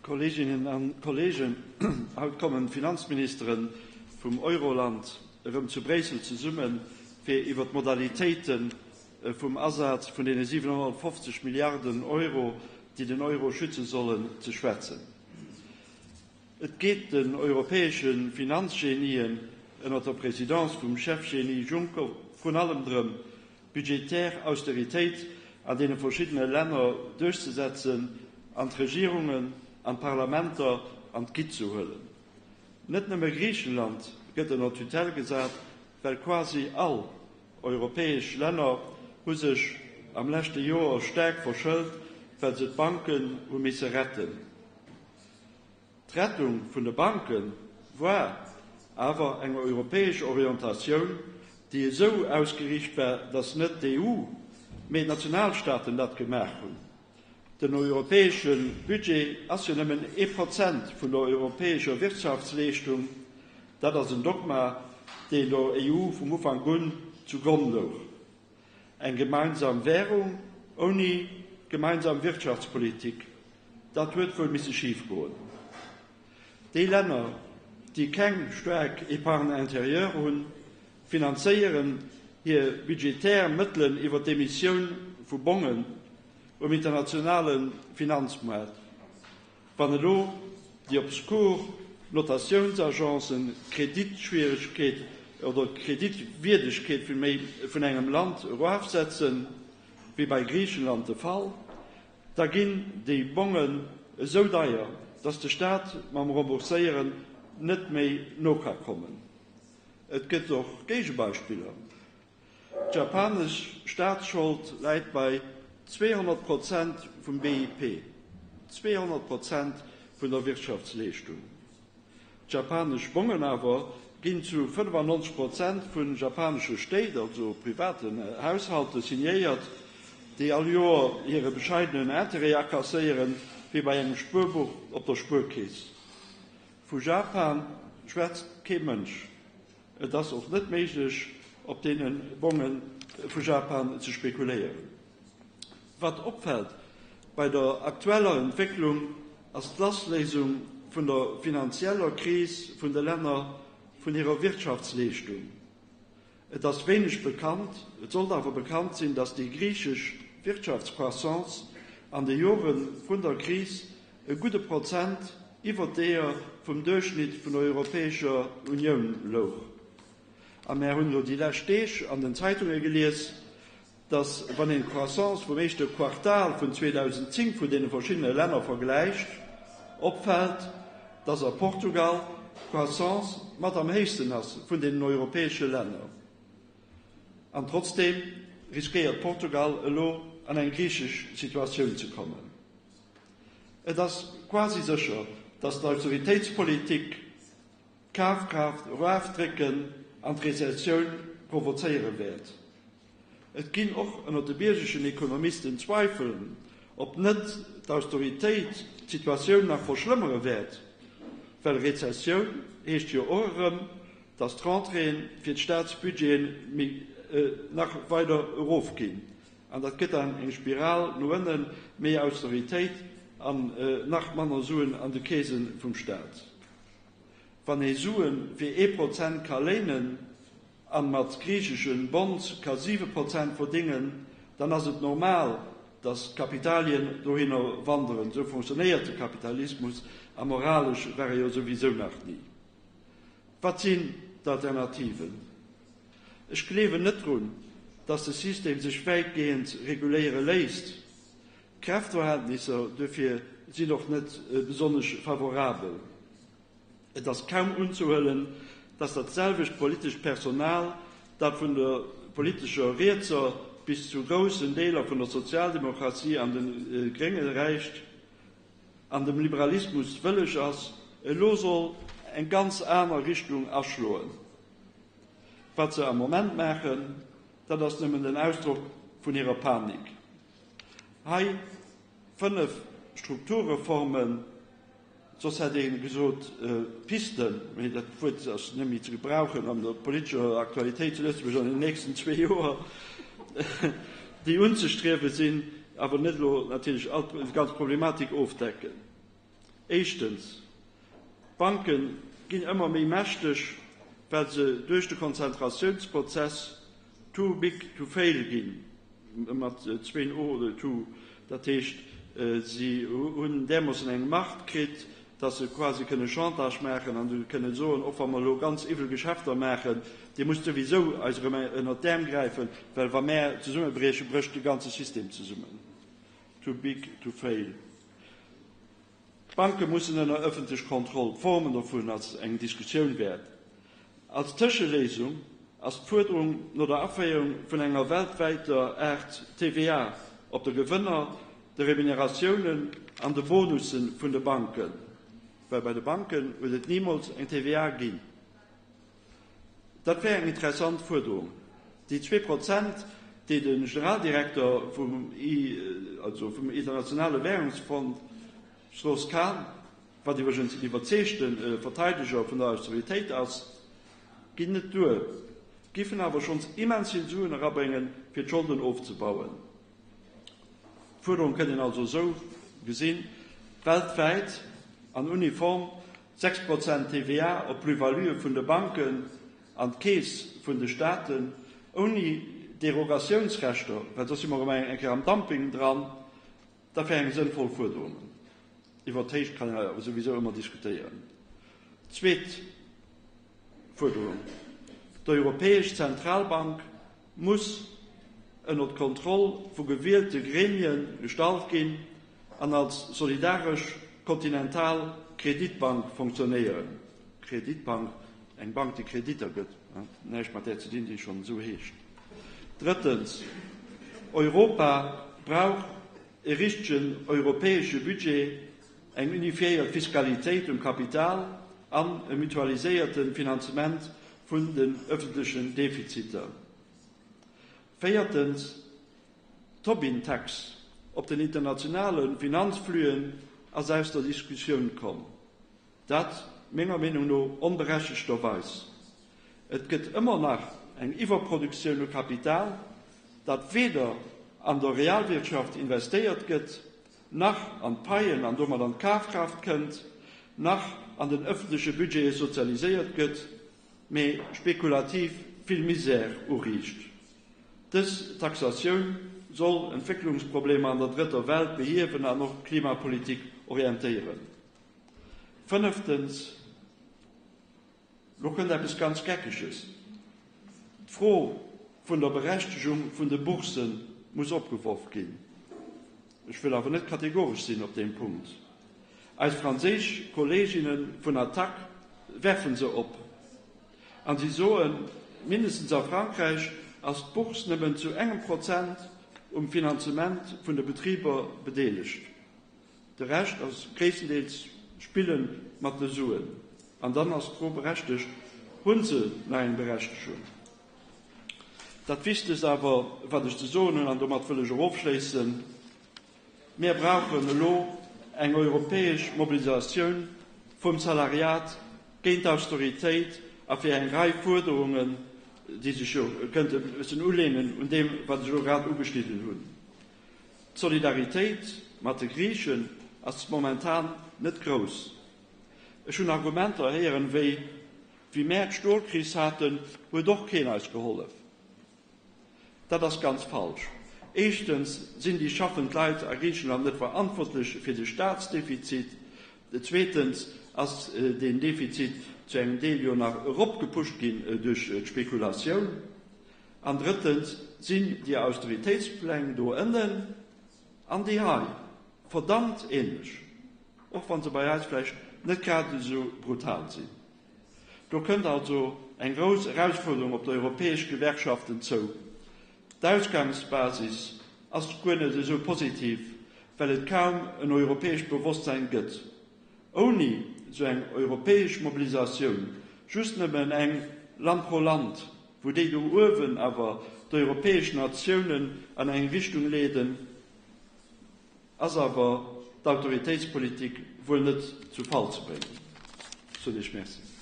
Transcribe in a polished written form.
Kolleeginnen a Kolleegen, haut kommen d'Finanzministere vum Euroland erëm zu Bréissel zesummen, fir iwwer d'Modalitéite vum Asaz vun deene 750 Milliarden Euro, déi den Euro schütze sollen, ze schwätzen. Et geet den europäesche Finanzgenien ënner der Présidence vum Chefgenie Juncker vrun allem drëm, budgetär Austeritéit an deene verschiddene Länner duerchzesetzen an d'Regierungen an d'Parlamenter an d'Gitt ze huelen. Net nëmme Griichenland gëtt ënner Tutelle gesat, well quasi all europäesch Länner hu sech am leschte Joer staark verschëlt, well se d'Banken hu misse retten. D'Rettung vun de Banke war awer eng europäesch Orientatioun, déi esou ausgeriicht war, datt net d'EU, mee d'Nationalstaaten dat gemaach hunn. Den europäesche Budget ass jo nëmmen ee Prozent vun der europäescher Wirtschaftsleeschtung. Dat ass en Dogma, deen der EU vum Ufank un zu Gronn louch. Eng gemeinsam Währung ouni gemeinsam Wirtschaftspolitik, dat huet wuel misse schif goen. Déi Länner, déi keng staark Épargne intérieure hunn, finanzéieren hir budgetär Mëttelen iwwer d'Emissioun vu Bongen um internationale Finanzmoart. Wann elo déi obskur Notatiounsagencen d'Kreditschwieregkeet oder d'Kreditwierdegkeet villméi vun engem Land eroafsetzen, wéi bei Griichenland de Fall, da ginn déi Bongen esou deier, dass de Staat mam Rembourséieren net méi no ka kommen. Et gëtt och Géigebeispiller. D'japanesch Staatsschold läit bei 200 Prozent vum BIP, 200 Prozent vun der Wirtschaftsleeschtung. D'japanesch Bongen awer ginn zu 95 Prozent vu japanesche Stéit, also privaten Haushalte signéiert, déi all Joer hire bescheidenen Interêt akasséieren, wéi bei engem Spuerbuch op der Spuerkeess. Vu Japan schwätzt kee Mënsch. Et ass och net méiglech, op deene Bonge vu Japan ze spekuléieren. Wat opfält bei der aktueller Entwécklung, ass d'Lassléisung vun der finanzieller Kris vun de Länner vun hirer Wirtschaftsleeschtung. Et ass wéineg bekannt, et sollt awer bekannt sinn, datt déi griichesch Wirtschaftscroissance an de Jore vrun der Kris e gudde Prozent iwwer deeër vum Duerchschnitt vun der Europäescher Unioun louch. A mär hunn elo déi lescht Deeg an den Zeitunge gelies, datt, wann een d'Croissance vum éischte Quartal vun 2010 vun deene verschiddene Länner vergläicht, opfält, datt a Portugal d'Croissance mat am héchsten ass vun deenen europäesche Länner. An trotzdeem riskéiert Portugal elo an eng griichesch Situatioun ze kommen. Et ass quasi sécher, datt d'Austeritéitspolitik d'Kafkraaft erafdrécken an d'Rezessioun provozéiere wäert. Et ginn och ënner de biergeschen Ekonomisten Zweifelen, ob net d'Austeritéit d'Situatioun nach verschlëmmere wäert, well Rezessioun heescht jo och erëm, datt d'Rentréeë fir d'Staatsbudgeten nach weider erofginn. An dat gëtt dann eng Spiral no ënnen, méi Austeritéit an nach manner Suen an de Keese vum Staat. Wann ee Sue fir ee Prozent ka léinen a mat griichesche Bonds ka 7 Prozent verdéngen, dann ass et normal, datt d'Kapitalien dohinner wanderen. Esou fonctionnéiert de Kapitalismus a moralesch war e jo souwisou nach ni. Wat sinn d'Alternativen? Ech gleewen net drun, dass de System sech wäitgehend reguléiere léisst. D'Kräftverhältnisser duerfir sinn och net besonnesch favorabel. Et ass kaum unzehuelen, dass dat selwecht politescht Personal, dat vun der politescher rietser bis zu groussen Deeler vun der Sozialdemokratie an de Grénge reicht, an dem Liberalismus wëlleg ass, elo soll eng ganz aner Richtung aschloen. Wat se am Moment maachen, dat ass nëmmen den Ausdrock vun hirer Panik. Hei 5 Strukturreformen, soss hätt ee gesot Pisten, mee dat Wuert ass net méi ze gebrauchen an der politescher Aktualitéit zu Lëtzebuerg an den nächsten zwee Joer, déi unzestriewe sinn, awer net elo natierlech all déi ganz Problematik ofdecken. Éischtens, d'Banke ginn ëmmer méi mächteg, well se duerch de Konzentratiounsprozess too big to fail ginn, mat zwéin o oder too, dat heescht, si hunn därmoossen eng Macht kritt, dass se quasi kënne Chantage maachen an kënne soen, och wa mer elo ganz iwwel Geschäfter maachen, Dir musst souwisou eis erëm ënnert d'Äerm gräifen, well wa mär zesummebriechen, brécht de ganze System zesummen. Too big to fail. D'Banke mussen ënner ëffentlech Kontroll. D'Formen dovun ass eng Diskussioun wäert. Als Tëscheléisung ass d'Fuerderung no der Aféierung vun enger weltwäiter Aart TVA op de Gewënner, de Remuneratiounen an de Bonusse vun de Banken, well bei de Banken huet et nimools eng TVA ginn. Dat wär eng interessant Fuerderung. Déi 2%, déi de Generaldirekter vum I, also vum Internationale Währungsfond, Strauss-Kahn, wat iwwregens en iwwerzeegte Verteideger vun der Austeritéit ass, ginn net duer, giffen awer schonns immens vill Suen erabréngen, fir d'Scholden ofzebauen. D'Fuerderung kënnt een also esou gesinn, weltwäit an uniform 6 Prozent TVA op d'Plus-valuë vun de Banken an d'Keess vun de Staaten, ouni Derogatiounsrechter, well soss si mer erëm eng Kéier am Dumping dran, dat wär eng sënnvoll Fuerderung. Iwwer d'Héicht kann een awer souwisou ëmmer diskutéieren. Zweet Fuerderung, D'Europäesch Zentralbank muss ënner d'Kontroll vu gewielte Gremie gestallt ginn an als solidaresch kontinental Kreditbank fonctionnéieren. Kreditbank, eng Bank, déi Kreditter gëtt, huet näischt mat där ze dinn, déi schonn esou heescht. Drëttens, Europa brauch e richtegen europäesche Budget, eng unifiéiert Fiskalitéit um Kapital an e mutualiséierte Finanzement vun den öffentlechen Defiziter. Véiertens, D'Tobin-Tax op den internationale Finanzflüen ass aus der Diskussioun komm. Dat, menger Meenung no, onberechtegterweis. Et gëtt ëmmer nach eng Iwwerproduktioun u Kapital, dat weder an der Realwirtschaft investéiert gëtt, nach an d'Paien an domat an d'Kafkraaft kënnt, nach an den ëffentleche Budgete sozialiséiert gëtt, mee spekulativ vill Misär uriicht. Dës Taxatioun soll Entwécklungsproblemer an der Drëtter Welt behiewen an och d'Klimapolitik orientéieren. Fënneftens, Lo kënnt eppes ganz Geckeges, D'Fro vun der Berechtegung vun de Boursse muss opgeworf ginn. Ech wëll awer net kategoresch sinn op deem Punkt. Eis franséisch Kolleeginne vun Attac werfe se op an si soen, mindestens a Frankräich ass d'Bourse nëmmen zu engem Prozent um Finanzement vun de Betriber bedeelegt. De Rescht ass gréisstendeels Spille mat de Suen. An dann ass d'Fro berechtegt, Hu se nach eng Berechtegung? Dat Wichtegst awer, wat ech ze soen hunn, an domat wëll ech och ofschléissen, Mir brauchen elo eng europäesch Mobilisatioun vum Salariat géint d'Austeritéit a fir eng Rei Fuerderungen, déi sech jo kënnte e bëssen uleenen un deem, wat ech elo grad ugeschnidden hunn. D'Solidaritéit mat de Griichen ass momentan net grouss. Ech hunn Argumenter héieren, wéi, Wéi mär d'Stolkris haten, huet och keen eis gehollef. Dat ass ganz falsch. Éischtens sinn déi schaffend Leit a Griichenland net verantwortlech fir de Staatsdefizit. Zweetens ass deen Defizit zu engem Deel jo nach eropgepusht ginn duerch d'Spekulatioun. An drëttens sinn déi Austeritéitspläng do ënnen an déi hei verdammt ähnlech, och wa se bei eis vläicht net grad esou brutal sinn. Do kënnt also eng grouss Erausfuerderung op d'europäesch Gewerkschaften zou. D'Ausgangsbasis ass guer net esou positiv, well et kaum en europäescht Bewosstsein gëtt. Ouni esou eng europäesch Mobilisatioun, just nëmmen eng Land pro Land, wou déi do uewen awer d'europäesch Natiounen an eng Richtung leeden, ass awer d'Autoritéitspolitik wuel net zu Fall ze bréngen. Ech soen Iech Merci.